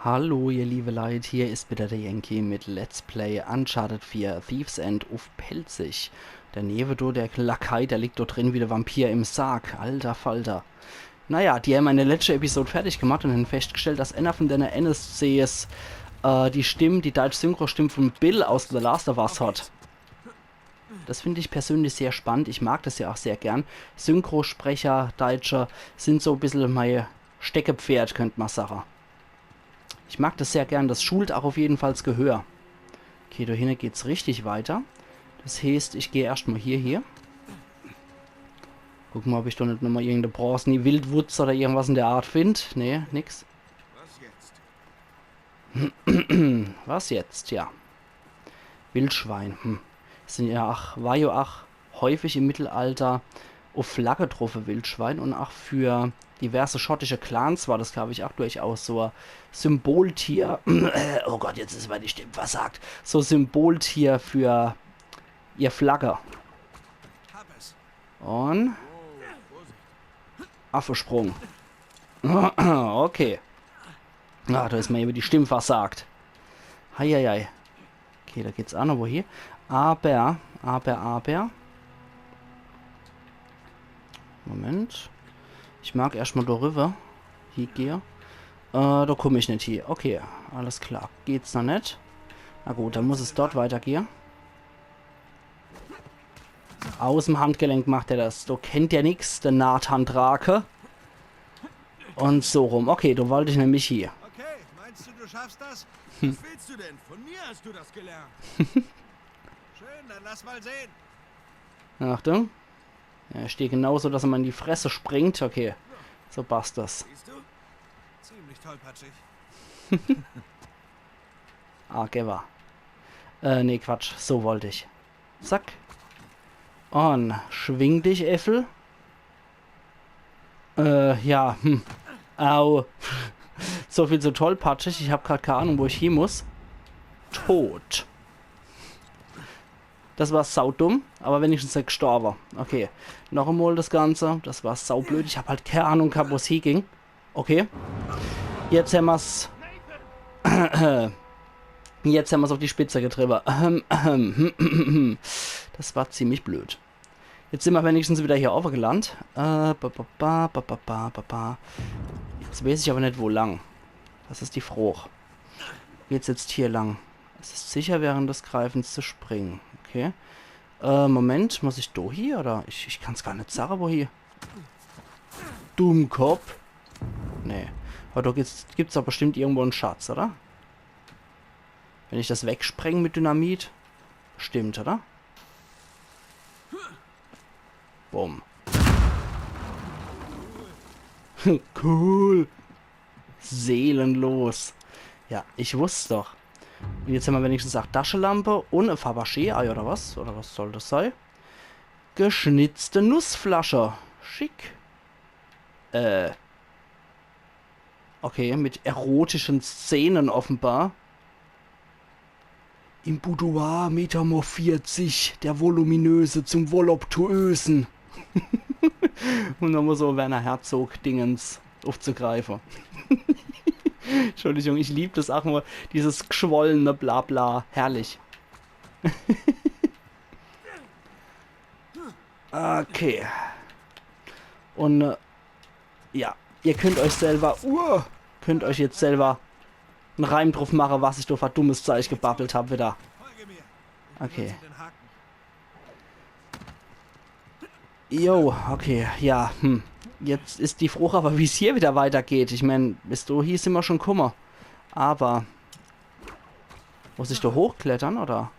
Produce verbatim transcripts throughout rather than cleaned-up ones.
Hallo, ihr liebe Leit, hier is wieder der Yankee mit Let's Play Uncharted vier Thief's End uff Pälzisch. Denewe do der Lakai, der liegt do drin wie der Vampir im Sarg. Alter Falter. Naja, die hän meine letschte Episode fertig gemacht un hän feschtgestellt, dass ener vun dene N S Cs, äh, die Stimm, die deutsch Synchro-Stimm vun Bill aus The Last of Us hat. Das find ich persönlich sehr spannend. Ich mag das ja auch sehr gern. Synchrosprecher, Deutsche, sind so e bissel mei Steckepferd, könnt ma sache. Ich mag das sehr gern. Das schult auch auf jedenfalls Gehör. Okay, do hinne geht's richtig weiter. Das heeßt, ich geh erscht mal hier, hier. Guck mal, ob ich do net nochmal irgende bronzene Wildwutz oder irgendwas in der Art find. Nee, nix. Was jetzt? Was jetzt? Ja. Wildschwein. Hm. Sind ja ach, war ja ach häufig im Mittelalter uff Flagge druff, Wildschwein. Un ach für diverse schottische Clans war das, glaub ich, ach durchaus so e Symboltier. Oh Gott, jetzt is mir die Stimm versagt. So Symboltier für ihr Flagge. Un Affesprung. Okay. Ah, do is mir ewe die Stimm versagt. Heieiei. Okay, do geht's ach noch wohin. Aber, aber, aber. Moment. Ich mag erscht mal do riwwer. Hie gehe. Äh, do komm ich net hie. Okay, alles klar. Geht's noch net. Na gut, dann muss es dort weitergehe. Aus em Handgelenk macht er das. Do kennt der nix, der Nathan Drake. Un so rum. Okay, do wollt ich nämlich hie. Okay, meinst du, du schaffst das? Was willst du denn? Von mir hast du das gelernt. Schön, dann lass mal sehen. Achtung. Ja, ich steh genauso, dass er mir in die Fresse springt. Okay, so passt das. Siehst du? Ziemlich tollpatschig. Ah, geh war. Äh, nee, Quatsch. So wollt ich. Zack. Un schwing dich, Äffel. Äh, ja, hm. Au. So viel zu tollpatschig. Ich hab grad kei Ahnung, wo ich hie muss. Tot. Das war saudumm, aber wenigstens net gestorbe. Okay, noch emol das Ganze. Das war saublöd. Ich hab halt kei Ahnung gehabt, wo's hie ging. Okay. Jetzt hämmer's. Jetzt hämmer's auf die Spitze getriebe. Das war ziemlich blöd. Jetzt sin ma wenigstens wieder hier owwe gelandt. Äh, ba, ba, ba. Jetzt weeß ich aber net, wo lang. Das is die Froch. Geht's jetzt hier lang? Es ist sicher, während des Greifens zu springen. Okay. Äh, Moment, muss ich do hie oder? Ich, ich kann's gar net sage, wo hie. Dummkopp. Nee. Aber do gibt's, gibt's doch bestimmt irgendwo en Schatz, oder? Wenn ich das wegspreng mit Dynamit. Bestimmt, oder? Bumm. Cool. Seelenlos. Ja, ich wusst doch. Un jetzt hämmer wenigstens ach Taschelampe un e Fabergé-Ei, oder was? Oder was soll das sei? Geschnitzte Nussflasche. Schick. Äh. Okay, mit erotischen Szenen offenbar. Im Boudoir metamorphiert sich der Voluminöse zum Voluptuösen. Um nochmal so Werner Herzog-Dingens aufzugreifen. Entschuldigung, ich lieb das auch nur, dieses geschwollene Blabla. Herrlich. Okay. Un, äh, ja, ihr könnt euch selber, uh, könnt euch jetzt selber en Reim drauf mache, was ich do für dummes Zeich gebabbelt hab wieder. Okay. Jo, okay, ja, hm. Jetzt is die Froch aber, wie's hier wieder weitergeht. Ich mein, bis do hie simmer schon kumme. Aber muss ich do hochklettern, oder?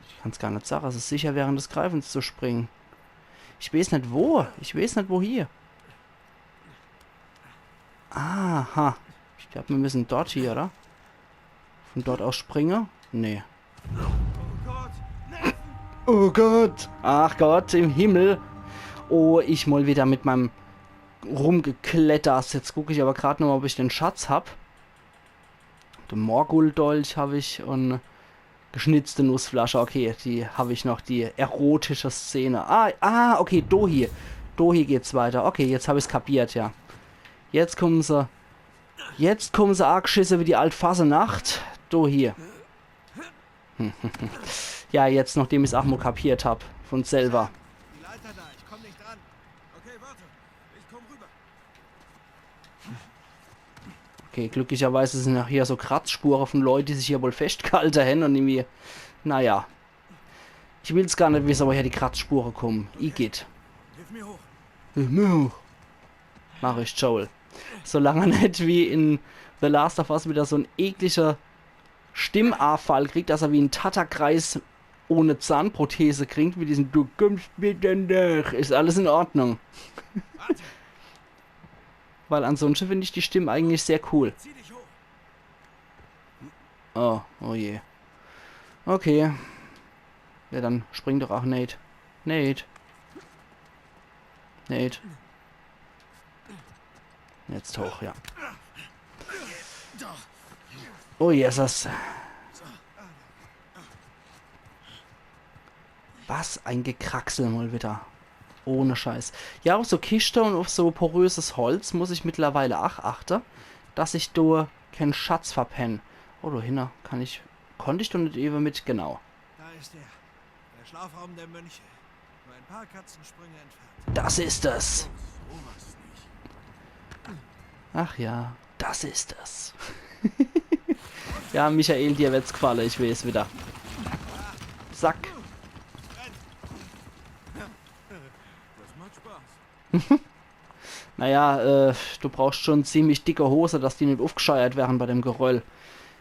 Ich kann's gar net sage. Es is sicher, während des Greifens zu springen. Ich weeß net wo. Ich weeß net wohie. Aha. Ich glaub, mir müssen dort hie, oder? Von dort aus springe? Nee. Oh Gott! Ach Gott, im Himmel! Oh, ich mal wieder mit meinem Rumgekletters. Jetzt guck ich aber grad noch, ob ich den Schatz hab. Den Morgul-Dolch hab ich un geschnitzte Nussflasche. Okay, die hab ich noch, die erotische Szene. Ah, ah, okay, dohie. Dohie geht's weiter. Okay, jetzt hab ich's kapiert, ja. Jetzt kommen se. Jetzt kommen se aagschisse wie die alt Fasenacht. Do hier. Ja, jetzt, nochdem ich's aach mo kapiert hab. Von selwer. Die Leiter da, ich komm nicht an. Okay, warte. Ich komm rüber. Okay, glücklicherweise sin aach hier so Kratzspure von Leut, die sich hier wohl feschtgehalte hen un irgendwie, naja. Ich will's gar net wisse, woher die Kratzspure kommen. Igitt. Hilf mir hoch. Hilf mir hoch. Mach ich, Joel. Solang er net wie in The Last of Us wieder so'n eklischer Stimmafall kriegt, dass er wie en Tatterkreis ohne Zahnprothese klingt, wie diesen „Du kommst mir dann nach“, is alles in Ordnung. Weil ansonschte find ich die Stimme eigentlich sehr cool. Zieh dich hoch. Oh, oh je. Okay. Ja, dann spring doch aach, Nate. Nate. Nate. Jetzt hoch, ja. Oh Jesus. Was ein Gekraxel mal wieder. Ohne Scheiß. Ja, uff so Kischte un uff so poröses Holz muss ich mittlerweile aach achte, dass ich do keen Schatz verpenn. Oh, do hinne kann ich, konnt ich doch net ewe mit, genau. Da ist er. Der Schlafraum der Mönche. Nur ein paar Katzensprünge entfernt. Das ist es. Sowas nicht. Ach ja, das ist es. Ja, Michael, dir werd's gfalle, ich weeß wieder. Zack. Das macht Spaß. Naja, äh, du brauchst schon ziemlich dicke Hose, dass die net uffgscheiert werre bei dem Geröll.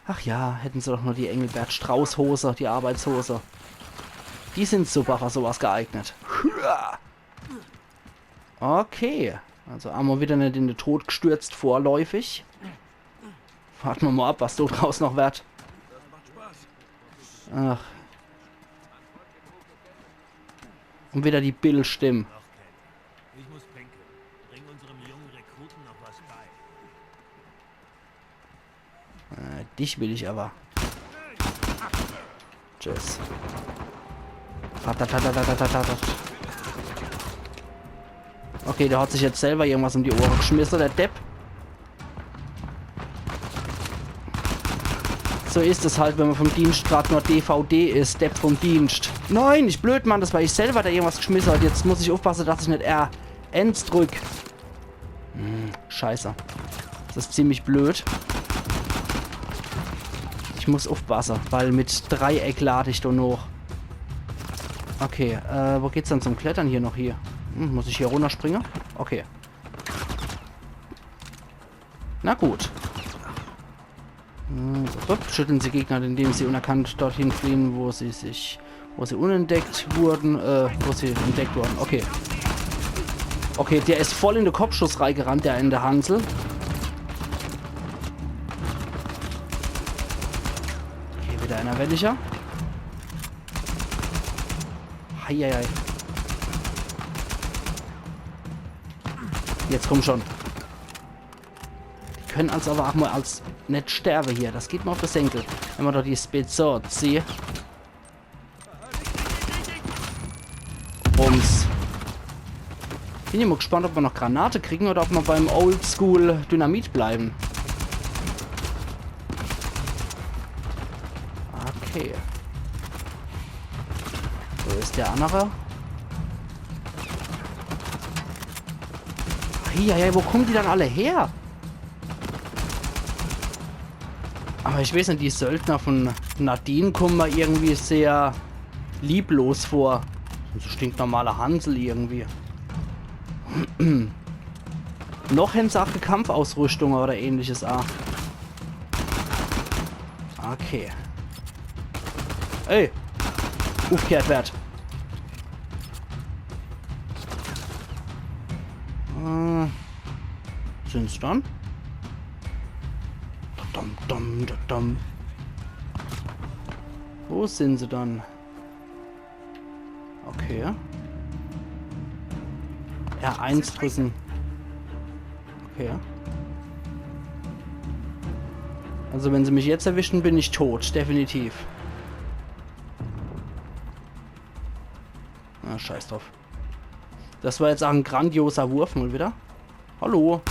Ach ja, hätten se doch nur die Engelbert-Strauß-Hose, die Arbeitshose. Die sin super für sowas geeignet. Okay, also emol wieder net in de Tod gstürzt, vorläufig. Warte mer mal ab, was do draus noch werd. Ach. Un wieder die Bill-Stimm. Ich muss pinkeln. Bring unserem jungen Rekruten noch was bei. Äh, dich will ich aber. Tschüss. Tat, tat, tat. Okay, der hat sich jetzt selber irgendwas um die Ohre geschmisse, der Depp. So is es halt, wenn man vom Dienst grad nur D V D is, Depp vom Dienst. Nein, ich blöd, Mann, das war ich selber, der irgendwas geschmisse hat. Jetzt muss ich uffpasse, dass ich net R eins drück. Hm, scheiße. Das is ziemlich blöd. Ich muss uffpasse, weil mit Dreieck lad ich do noch. Okay, äh, wo geht's dann zum Klettern hier noch hier? Hm, muss ich hier runnerspringe? Okay. Na gut. Hm, so, hopp, schütteln Sie Gegner, indem sie unerkannt dorthin fliehen, wo sie sich, wo sie unentdeckt wurden, äh, wo sie entdeckt wurden. Okay. Okay, der is voll in de Kopfschuss reigerannt, der in de Hansel. Okay, wieder einer welcher. Heieiei. Jetzt komm schon. Die können also aber auch mal als net sterbe hier. Das geht mir auf de Senkel. Wenn man dort die Spezor ziehe. Bums. Bin ich mal gespannt, ob wir noch Granate kriegen oder ob wir beim Oldschool Dynamit bleiben. Okay. Wo is der andere? Eieiei, wo kommen die dann alle her? Aber ich weiß nicht, die Söldner von Nadine kommen mir irgendwie sehr lieblos vor. So stinknormale Hansel irgendwie. Noch in Sache Kampfausrüstung oder ähnliches. Ah. Okay. Ey! Uffgehört werd. Äh, sind's dann? Dum, dum, dum, dum. Wo sind sie dann? Okay. R eins drücken. Okay. Also wenn sie mich jetzt erwischen, bin ich tot. Definitiv. Na, scheiß drauf. Das war jetzt auch ein grandioser Wurf mal wieder. Hallo.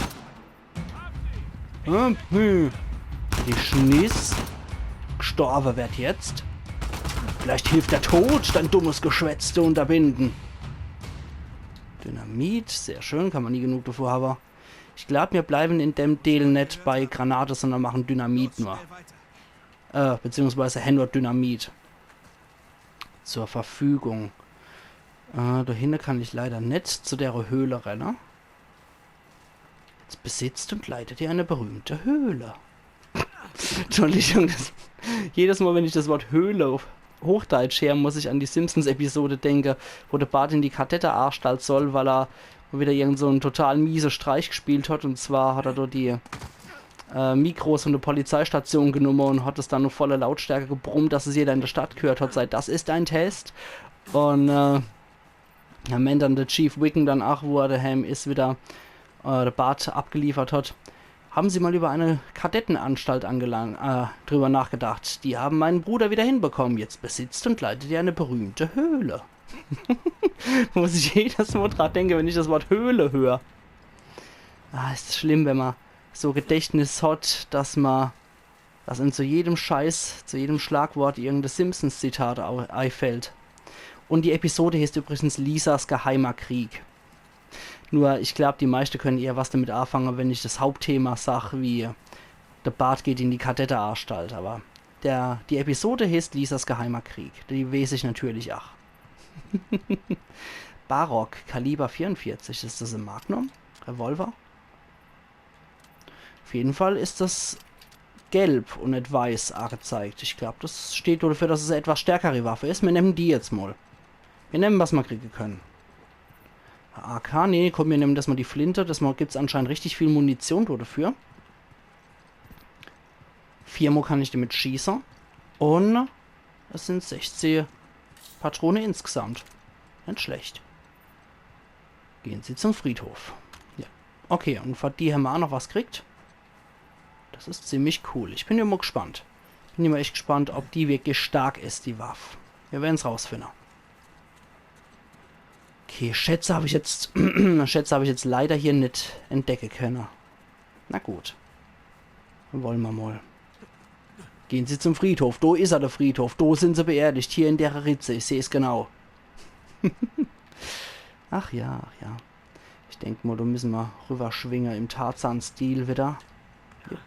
Hm, hm. Die Schniss. Gestorbe werd jetzt. Vielleicht hilft der Tod, dein dummes Geschwätz zu unterbinden. Dynamit, sehr schön, kann man nie genug davor haben. Ich glaub, mir bleiben in dem Deel net bei Granate, sondern machen Dynamit nur. Äh, beziehungsweise hän nur Dynamit zur Verfügung. Äh, da hinne kann ich leider net zu der Höhle renne. Jetzt besitzt und leitet ihr eine berühmte Höhle. Entschuldigung, das, jedes Mal, wenn ich das Wort Höhle auf Hochdeutsch her, muss ich an die Simpsons-Episode denke, wo der Bart in die Kadetteenanstalt soll, weil er wieder irgend so en total miese Streich gespielt hat. Und zwar hat er dort die äh, Mikros von der Polizeistation genommen und hat es dann auf volle Lautstärke gebrummt, dass es jeder in der Stadt gehört hat. Sei, das ist ein Test. Und äh, am Ende dann der Chief Wiggum dann auch, wo er daheim ist, wieder äh, der Bart abgeliefert hat. Haben Sie mal über eine Kadettenanstalt angelang, äh, drüber nachgedacht? Die haben meinen Bruder wieder hinbekommen. Jetzt besitzt und leitet er eine berühmte Höhle. Muss ich jedes Mal dran denken, wenn ich das Wort Höhle höre. Ah, ist das schlimm, wenn man so Gedächtnis hat, dass man, dass in zu jedem Scheiß, zu jedem Schlagwort irgendein Simpsons-Zitat au- einfällt. Und die Episode heißt übrigens Lisas geheimer Krieg. Nur, ich glaub, die meisten können eher was damit anfangen, wenn ich das Hauptthema sag, wie der Bart geht in die Kadettenanstalt. Aber der, die Episode heißt Lisas geheimer Krieg. Die weiß ich natürlich auch. Barok, Kaliber vierundvierzig. Ist das ein Magnum? Revolver? Auf jeden Fall ist das gelb und net weiß angezeigt. Ich glaub, das steht dafür, dass es eine etwas stärkere Waffe ist. Wir nehmen die jetzt mal. Wir nehmen, was wir kriegen können. A K, nee, komm, wir nehmen das mal die Flinte. Das mal gibt's anscheinend richtig viel Munition dafür. Viermal kann ich damit schießen. Und es sind sechzehn Patronen insgesamt. Nicht schlecht. Gehen Sie zum Friedhof. Ja. Okay, und für die haben wir auch noch was gekriegt. Das ist ziemlich cool. Ich bin immer gespannt. Bin immer echt gespannt, ob die wirklich stark ist, die Waffe. Wir werden's rausfinden. Okay, Schätze habe ich jetzt, Schätze habe ich jetzt leider hier nicht entdecken können. Na gut. Wollen wir mal. Gehen Sie zum Friedhof. Do is er, der Friedhof. Do sind sie beerdigt. Hier in der Ritze. Ich seh's genau. Ach ja, ach ja. Ich denk mal, da müssen wir rüberschwingen im Tarzan-Stil wieder. Jupp.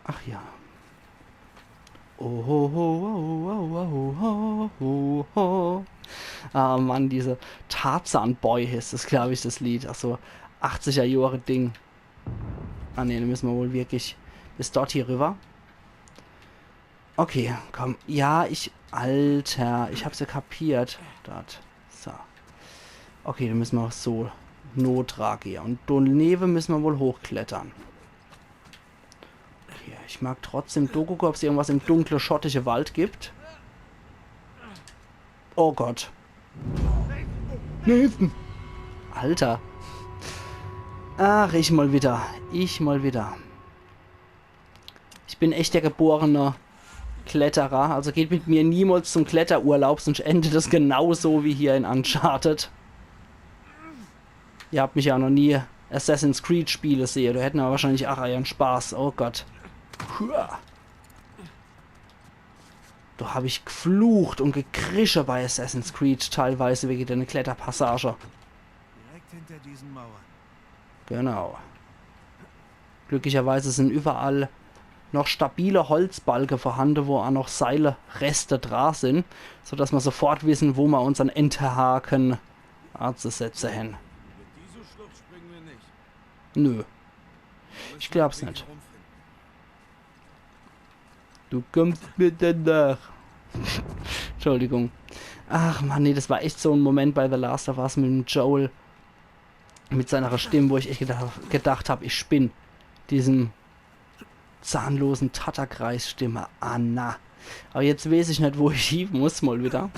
Ach ja. Oho, oh, oh, oh, oh, oh, oh. Ah Mann, diese Tarzan Boy heißt es, glaube ich, das Lied. Ach so, achtziger Jahre Ding. Ah ne, dann müssen wir wohl wirklich bis dort hier rüber. Okay, komm. Ja, ich... Alter, ich hab's ja kapiert. Dort. So. Okay, dann müssen wir so notrage hier. Und daneben müssen wir wohl hochklettern. Okay, ich mag trotzdem do gucke, ob's irgendwas im dunkle, schottische Wald gibt. Oh Gott. Nathan. Alter. Ach, ich mal wieder. Ich mal wieder. Ich bin echt der geborene Kletterer. Also geht mit mir niemals zum Kletterurlaub, sonst endet es genauso wie hier in Uncharted. Ihr habt mich ja noch nie Assassin's Creed Spiele sehe. Da hätten wir wahrscheinlich auch euren Spaß. Oh Gott. Hua. Da hab ich geflucht und gekrische bei Assassin's Creed teilweise wegen der Kletterpassage. Direkt hinter diesen Mauern. Genau. Glücklicherweise sind überall noch stabile Holzbalke vorhanden, wo auch noch Seile Reste dra sind, sodass wir sofort wissen, wo wir unseren Enterhaken anzusetzen haben. Über diese Schlucht springen wir nicht. Nö, ich glaub's nicht. Du kommst mir dann nach. Entschuldigung. Ach Mann, nee, das war echt so ein Moment bei The Last of Us mit dem Joel. Mit seiner Stimme, wo ich echt gedacht, gedacht hab, ich spinn. Diesen zahnlosen Tatterkreis-Stimme. Ah, na. Aber jetzt weiß ich nicht, wo ich hin muss, mal wieder.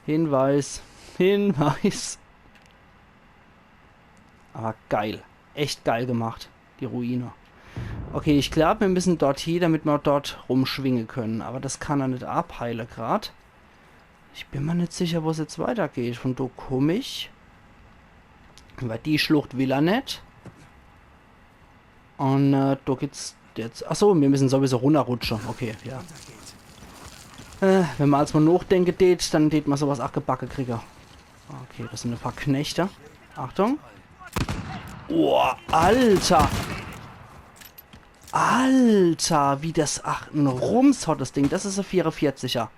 Hinweis. Hinweis. Aber geil. Echt geil gemacht. Die Ruine. Okay, ich glaub, wir müssen dort hin, damit wir dort rumschwingen können. Aber das kann er nicht abheilen grad. Ich bin mir nicht sicher, wo es jetzt weitergeht. Von do komm ich. Weil die Schlucht will er nicht. Un äh, do geht's jetzt. Achso, mir müssen sowieso runnerrutsche. Okay, ja. Äh, wenn ma als mol nochdenke deet, dann deet ma sowas ach gebacke kriege. Okay, das sind e paar Knechte. Achtung. Oh, Alter. Alter, wie das, ach, en Rums hat das Ding. Das is e vierevierziger.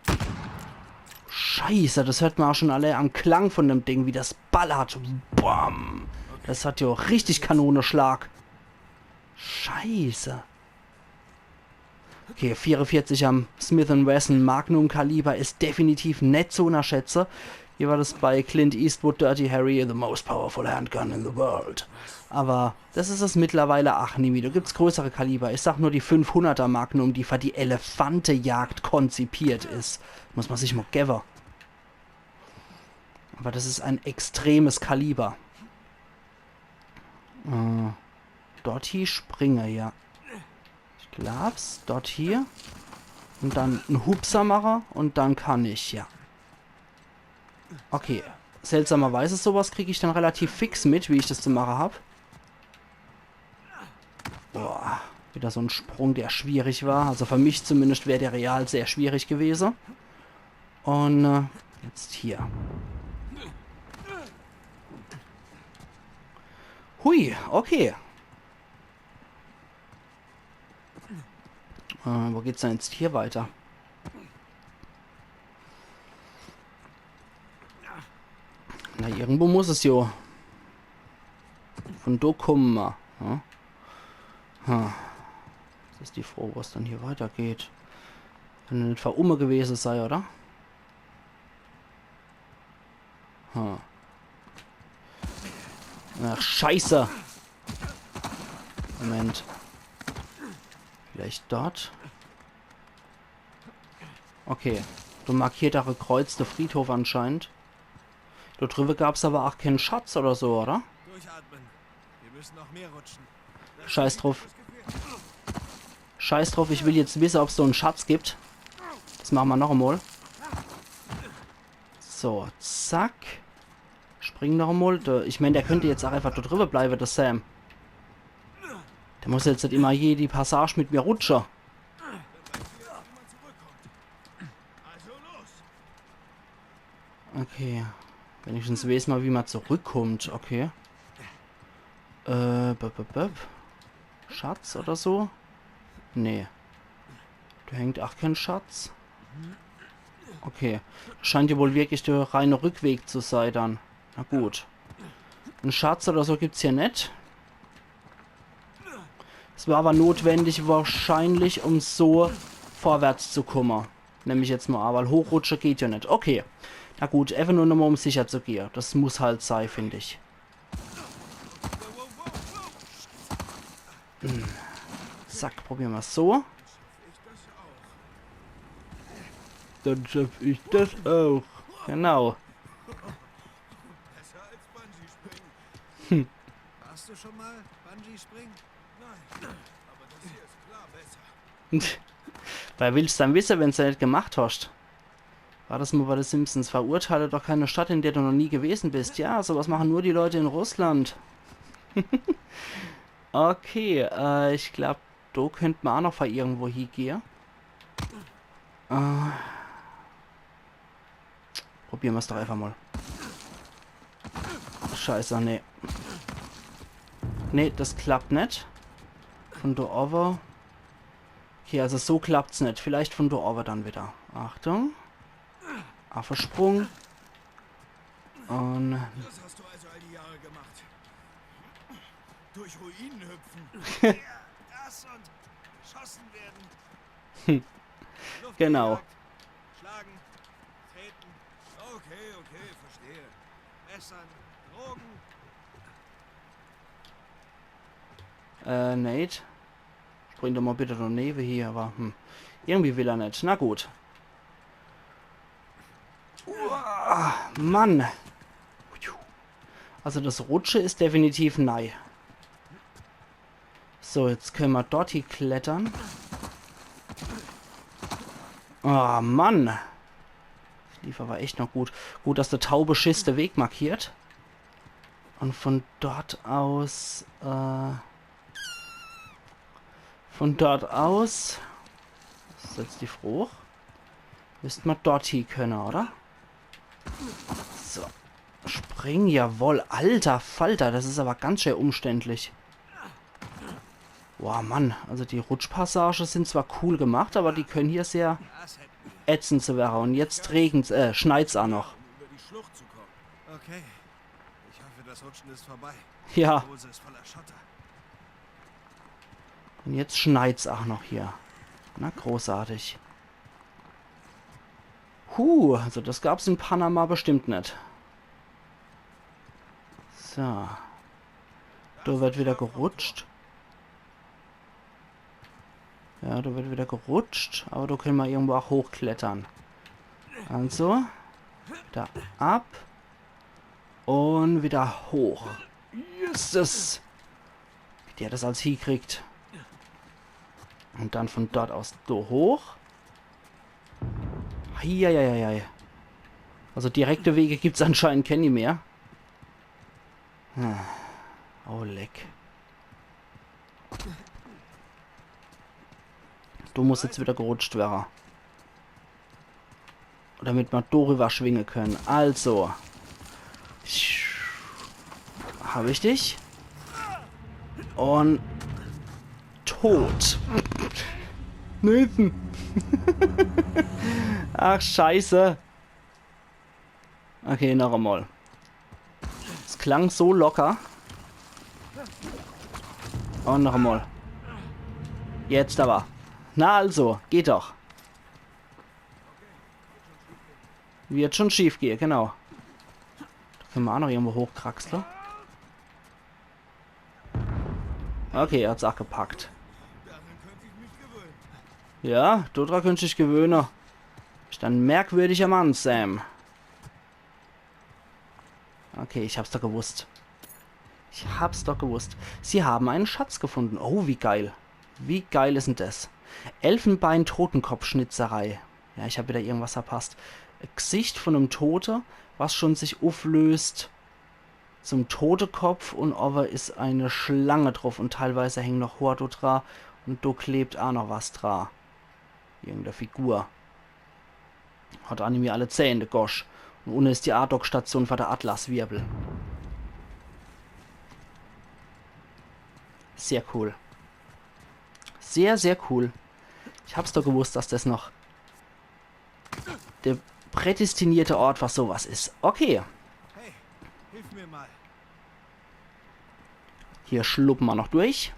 Scheiße, das hört ma ach schon alle am Klang von dem Ding, wie das ballert. Bam. Das hat jo richtig Kanoneschlag. Scheiße. Okay, vierevierzig am Smith and Wesson Magnum Kaliber is definitiv net zu unnerschätze. Wie war das bei Clint Eastwood, Dirty Harry, the most powerful handgun in the world? Aber das is es mittlerweile ach nimmi. Do gibt's größere Kaliber. Ich sag nur die fünfhunderter Magnum, die für die Elefantejagd konzipiert is. Muss ma sich mol gewwe. Aber das is e extremes Kaliber. Äh, dort hie springe, ja. Ich glaub's, dort hie. Un dann en Hupser mache un dann kann ich, ja. Okay. Seltsamerweise sowas krieg ich dann relativ fix mit, wie ich das zu mache hab. Boah, wieder so en Sprung, der schwierig war. Also für mich zumindest wär der real sehr schwierig gewese. Un äh, jetzt hier. Hui, okay. Äh, wo geht's denn jetzt hier weiter? Na, irgendwo muss es jo. Von do kumme ma. Ja? Ha. Das is die Frage, wo's dann hier weitergeht. Kann jo net für umme gewese sei, oder? Ha. Ach, Scheiße. Moment. Vielleicht dort? Okay. Do markiert ach e Kreuz de Friedhof anscheinend. Do driwwe gab's aber ach keen Schatz oder so, oder? Durchatmen. Wir müssen noch mehr rutschen. Scheiß druff. Scheiß druff, ich will jetzt wisse, ob's so en Schatz gibt. Das mache ma noch emol. So, zack. Spring noch emol. Der, ich mein, der könnt jetzt ach einfach do driwwe bleiwe, der Sam. Der muss jetzt net immer hier die Passage mit mir rutsche. Okay. Wenigstens weeß ma, wie ma zurückkummt. Okay. Äh, böp, böp, böp. Schatz oder so? Nee. Do hängt ach keen Schatz. Okay. Scheint jo wohl wirklich der reine Rückweg zu sei dann. Na gut. En Schatz oder so gibt's hier net. Es war aber notwendig wahrscheinlich, um so vorwärts zu kumme. Nemm ich jetzt mol a, weil hochrutsche geht jo net. Okay. Na gut, einfach nur nochmol, um sicher zu gehe. Das muss halt sei, find ich. Hm. Zack, probiere ma's so. Dann schaff ich das auch. Genau. Besser als Bungee-Springen. Hm. Warst du schon mal Bungee-Springen? Nein. Aber das hier ist klar besser. Woher willst dann wisse, wenn's jo net gemacht hast? War das mol bei de Simpsons? Verurteile doch keine Stadt, in der du noch nie gewesen bist. Ja, sowas machen nur die Leute in Russland. Okay, äh, ich glaub, do könnt ma ach noch vor irgendwo hiegehe. Äh, probiere ma's doch einfach mol. Scheiße, nee. Nee, das klappt net. Von do owwe. Okay, also so klappt's net. Vielleicht von do owwe dann wieder. Achtung. Affesprung. Un das hast du also all die Jahre gemacht. Durch Ruinen hüpfen. Ja, das und erschossen werden. Genau. Luftgejagt, schlagen, treten. Okay, okay, verstehe. Messern, Drogen. Äh, Nate? Spring doch mol bitte do newe hier, aber, hm. Irgendwie will er net. Na gut. Uah, Mann. Also das Rutsche is definitiv nei. So, jetzt könne ma dort hie klettere. Ah, Mann. Das lief aber echt noch gut. Gut, dass der Taubeschiss de Weg markiert. Un von dort aus, äh, Von dort aus. Das is jetzt die Froch. Misst mer dort hie könne, oder? So. Spring, jawohl. Alter Falter, das is awwer ganz schön umständlich. Boah, Mann. Also die Rutschpassage sin zwar cool gemacht, awwer die könne hier sehr ätzend zu werre. Un jetzt regen's, äh, schneit's aa noch. Um über die Schlucht zu kommen. Okay. Ich hoffe, das Rutschen ist vorbei. Ja, Die Hose ist voller Schotter. Un jetzt schneit's aa noch hier. Na, großartig. Huh, also das gab's in Panama bestimmt net. So. Do wird wieder gerutscht. Ja, do wird wieder gerutscht, awwer do könne mer irgendwo aa hochklettere. Also, do ab. Un wieder hoch. Jesses. Wie der das als hiekriegt. Un dann von dort aus do hoch. Eieieiei. Also direkte Wege gibt's anscheinend kenni mehr. Ah. Oh, leck. Du musst jetzt wieder gerutscht werre. Damit mer do riwwer schwinge könne. Also. Hab ich dich? Un tot. Nathan. Ach, scheiße. Okay, noch emol. Es klang so locker. Un noch emol. Jetzt awwer. Na also, geht doch. Wird schon schief gehe, genau. Do könne mer aa noch irgendwo hochkraxle. Okay, er hat's aa gepackt. Ja, do dra könnt ich mich gewöhne. Bist en merkwürdiger Mann, Sam. Okay, ich hab's doch gewusst. Ich hab's doch gewusst. Sie haben einen Schatz gefunden. Oh, wie geil. Wie geil is en das? Elfenbein-Totenkopfschnitzerei. Ja, ich hab wieder irgendwas verpasst. Gsicht von em Tote, was schon sich uflöst zum Totekopf un owwe is e Schlang druff un teilweise hänge noch Hoor do dra un do klebt aa noch was dra. Irgende Figur. Hat aa nimmi alle Zähn, de Gosch. Un unne is die Ardoc-Station für de Atlaswirbel. Sehr cool. Sehr, sehr cool. Ich hab's doch gewusst, dass das noch de prädestinierte Ort für so was is. Okay. Hey, hilf mir mal. Hier schluppe mer noch durch.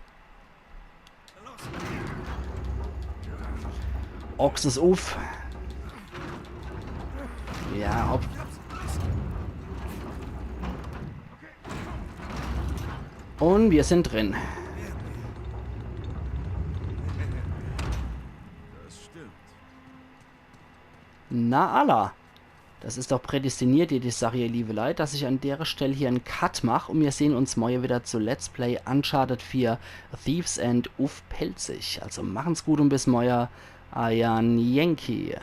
Ochs is uff. Ja, hopp. Un mir sin drin. Das stimmt. Na alla. Das is doch prädestiniert, die, die Sach, ihr liebe Leit, dass ich an dere Stell hier en Cut mach un mir sehn uns morje wieder zu Let's Play Uncharted vier Thief's End uff Pälzisch. Also machen's gut un bis morje, eier Yankee.